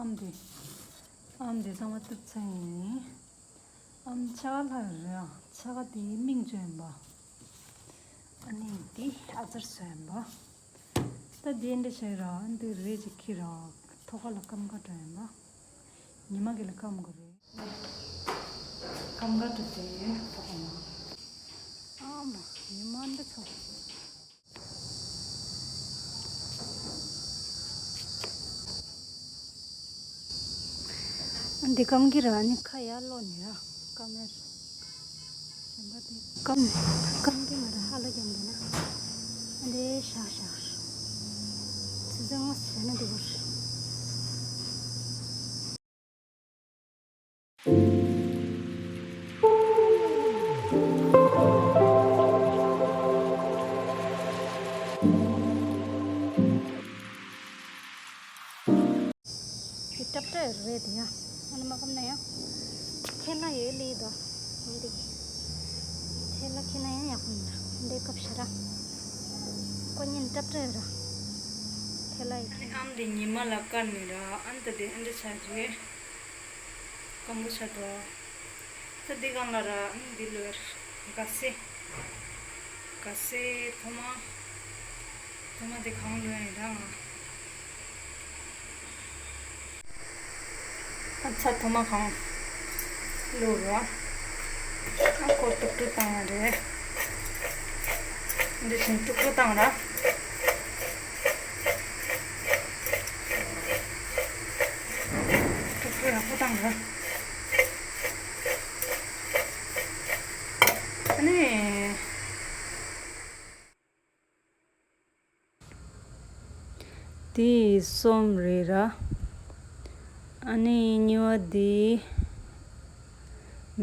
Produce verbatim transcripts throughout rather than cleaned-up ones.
ཨམ་དེ། ཨམ་དེ་ཚང་མ་གཏུབ་ཚར་ཡིན། ཨམ་ཕྱེད་ཀ་ལྷག་རེད་ཨ། ཕྱེད་ཀ་དེ་སྨིན་བཅོས་ཡིན་པ། ཨ་ནི་དེ་ཨ་ཙར་བཟོ་ཡིན་པ། ད་དེ་འདྲ་བྱས་ར་ཨ་འདི་རེད་ཅིག་ཁྱེར་ར། ཐོག་ཁ་ལ་སྐམ་ཁ་འགྲོ་ཡིན་པ། ཉི་མ་གི་ལ་སྐམ་དགོས་རེད། སྐམ་ཁ་འགྲོ་དེ་ཐོག་ཁ་ལ། ཨ་མ། ཉི་མ་འདི་ཚོ། འདི་སྐམ་གི་ར་ནི་ཁ་ཡར་ལོག་ནི་ར་སྐམ་མེར། གཞན་པ་དེ་སྐམ་སྐམ་གི་མ་ར་ཧ་ལ་ཀྱང་འདི་ན་འདི་ཤ་ཤ། ཚི་ཚི་ངོ་ཤ་ན་འདི་བར། དེ་ཏྲབ་ཏྲ་རེད་དེ་ཡ། ཨ་ནི་མ་སྐམ་ན་ཡང་། ཐལ་ལ་ཡོད་ལེ་དོ། འདི། ཐལ་ལ་ཁྱེར་ན་ཡང་ཡག་པོ་ཡིན་ན། འདི་སྐབས་ཤ་ར། ཀོ་ཉིན་ཏྲབ་ཏྲ་ཡོད་ར། ཐལ་ལ་ཡོད་ཁྱེར། ཨམ་དེ་ཉི་མ་ལ་བཀར་ནས་ར་ཨན་ད་དེ་ཨན་ད་ཆ་རེད། སྐམ་པོ་ཆགས་འདུག་ད་འདི་སྒང་ལ་ར་ཨ་ནི་འདི་ལོས་ར། ག་སེ། ག་སེ་ཐོ་མ། ཐོ་མ་འདི་གང་ལོས་ཡིན་ད་ང་། ཨ་ཚ་ཐོ་མ་གང་ལོས་ར། ཨ་ཁོ་ཏུག་ཏུག་བཏང་ཡ་རེད། འདི་བཞིན་ཏུག་ཏུག་བཏང་ར། ཏུག་ཏུག་ཡག་པོ་བཏང་ར། ཨ་ནི། དེ་ཡི་སོམ་རེད་ར། ཨ་ནི་གཉིས་པ་དེ་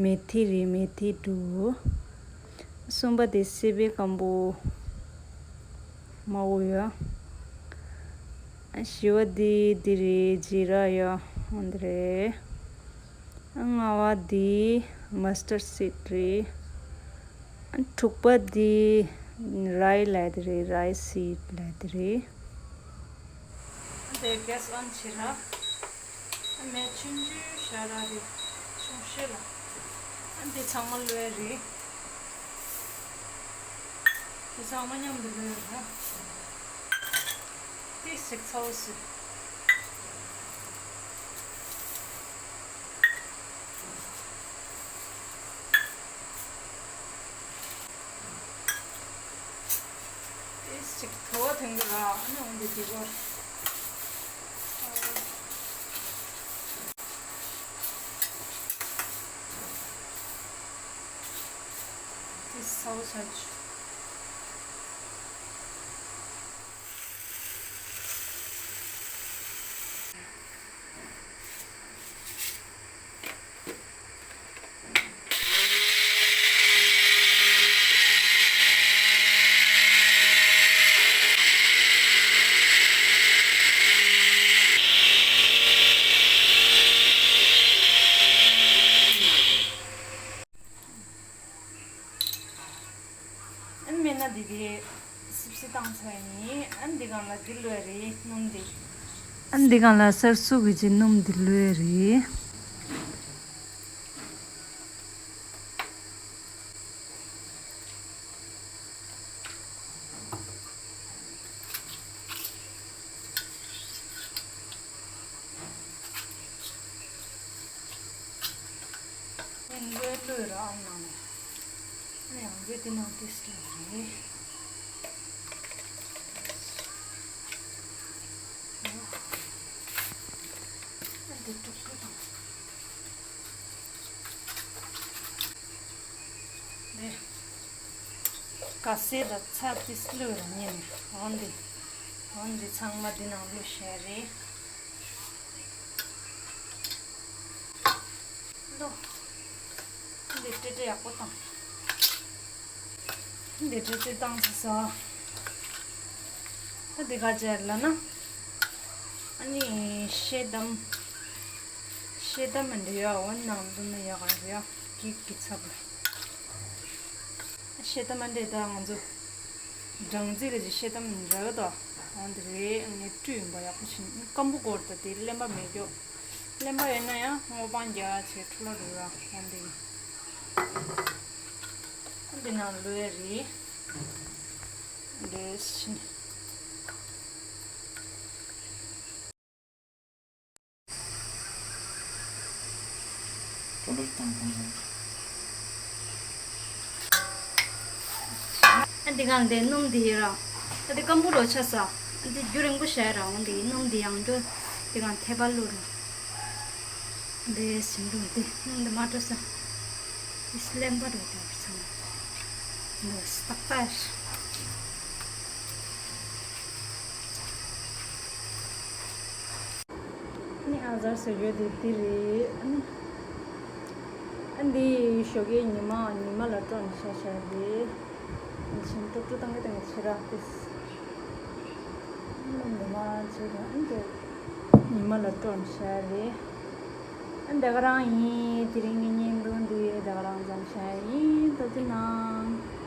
མེ་ཐི་རེད། མེ་ཐི་འདུག་གསུམ་པ་དེ་སི་པན་སྐམ་པོ་མ་འོ་ཡ། བཞི་པ་དེ་འདི་རེད། ཇི་ར་ཡ་འོ་འདི་རེད། ལྔ་པ་འདི་མ་སི་ཊར་སིཌ་རེད། དྲུག་པ་འདི་རའི་ལབ་དེ་རེད། རའི་སིཌ་ལབ་དེ་རེད། འདི་གེ་སི་ཨོན་བྱེད་ར། མེ་ཆུང་ཆུང་བཞག་ར་རེད། ཆུང་ཤོས་ལ། འདི་ཚང་མ་ལོས་རེད། འདི་ཚང་མ་མཉམ་དུ་ལོས་ར། ཏོག་ཙམ་ཚ་བོ་བཟོས། ཏོག་ཙམ་དུ་བ་ཐོན་གི་ར། ཨ་ནི་འོན་ཏེ་དེ་གོ། ཏོག་ཙམ་ཚ་བོ་ཆགས་བྱུང་། ཨན་མེད་ན་འདི་དེ་སིབ་སིབ་བཏང་ཚར་ཡིན། ཨན་འདི་སྒང་ལ་འདི་ལོས་རེད། སྣུམ་འདི། ཨན་འདི་སྒང་ལ་སར་སུ་གི་ཅི་སྣུམ་འདི་ལོས་རེད། ཡང་འགྲོས་ལོས་ར་ཨང་ནང་ནས། ཡང་འགྲོས་དེ་ནང་དེ་སུ་རེད། ཨ་འདི་དཀྲུག་དཀྲུག་དང་། འདི། ག་སེ་ད་ཚ་ཏིས་བླུགས་ར་ཉེ་ནས་འོན་ཏེ། འོན་ཏེ་ཚང་མ་འདི་ནང་བླུགས་བྱས་རེད། ལོ། འདི་ཏྲེ་ཏྲེ་ཡག་པོ་བཏང་། འདི་ཏྲེ་ཏྲེ་བཏང་ཚེ་ས། ད་འདི་ག་ཅེར་ལ་ན། ཨ་ནི་ཤེལ་དམ། ཤེལ་དམ་མི་འདྲ་ཡ་འོ་ནང་དུ་ནི་ཡག་ག་ཡ་གིག་གི་ཚབ་ལ། ཤེལ་དམ་མ་འདྲ་ད་ང་ཚོ། སྦྲང་རྩི་རེད་ཅེས་བཤད་དམ་རེད་དོ། འོན་ཏེ་རེད། ངས་བཀྲུས་ཡིན་པ་ཡག་པོ་བྱིན། སྐམ་པོ་སྐོར་དང་དེ་རླན་པ་མེད་ཀྱོག་རླན་པ་ཡོད་ན་ཡང་སྔོ་པང་རྒྱག་བྱས་འཕྲོ་བརླག་འགྲོ་ར། འོན་ཏེ་འདི་ནང་ལོས་རེད། འདྲེས་ཕྱིན། ཨ་འདི་གང་འདི་སྣུམ་འདི་ཡིན་ར། ཨ་འདི་སྐམ་པོ་རོ་ཆ་ས། ཨ་འདི་རྒྱུ་རིང་པོ་བྱས་ར། འོན་ཏེ་སྣུམ་འདི་ཡང་རྒྱུ་འདི་གང་ཐེ་བ་བླུགས་ར། འདི་ཟིན་འགྲོ་འདི་སྣུམ་འདི་མ་སྤྲོ་ས། ཨིས་ལེམ་པ་རེད་དེ་བར་ཚང་། འདི་སྟག་ཏ། ནི་ཨ་ཟར་ཟེར་ཡོད་དེ་འདི་རེད། ཨ་ནི་ཨ་འདི་ཞོགས་ཀའི་ཉི་མ་ཉི་མ་ལ་སྤྲོ་ནས་ཤ་ཤ་རེད། ཨ་ནི་ཤིང་ཀྲུག་ཀྲུག་བཏང་གི་བཏང་གི་ཕྱི་ར་ཏིས། ཨ་ནི་ཉི་མ་བྱེད་དང་ཨ་འདི་ཉི་མ་ལ་སྤྲོ་ནས་ཤ་རེད། ཨ་འདི་ག་རང་ཡིན། དེ་རིང་ངའི་བརྙན་ཐུང་འདི་འདི་ག་རང་ཙམ་ཤ་ཡིན། ད་དེ་ནང་།